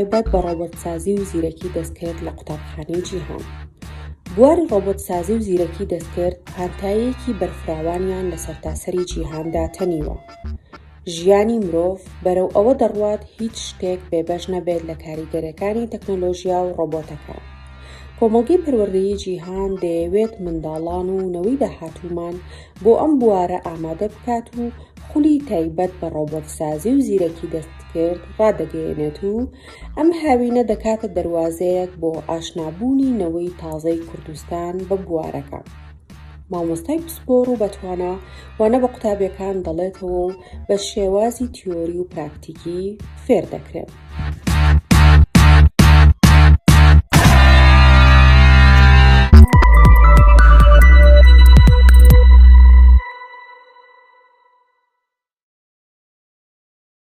تایبەت بە ڕۆبۆتسازی و زیرەکی دەستکرد لە قوتابخانەی جیهان. بواری ڕۆبۆتسازی و زیرەکی دەستکرد پانتاییەکی بەرفراوانیان لە سەرتاسەری جیهاندا تەنیوە. ژیانی مرۆڤ بەرەو ئەوە دەڕوات هیچ شتێک بێبەش نەبێت لە کاریگەریەکانی تەکنەلۆژیا و ڕۆبۆتەکان. کۆمەڵگەی پەروەردەیی جیهان دەیەوێت منداڵان و نەوەی داهاتوومان بۆ ئەم بوارە ئامادە بکات و خولی تایبەت بە ڕۆبۆتسازی و زیرەکی دەستکرد ڕادەگەیەنێت و ئەم هاوینە دەکاتە دەروازەیەک بۆ ئاشنابوونی نەوەی تازەی کوردستان بە بوارەکە. مامۆستای پسپۆڕ و بەتوانا وانە بە قوتابیەکان دەڵێتەوە و بە شێوازی تیۆری و پراکتیکی فێر دەکرێن.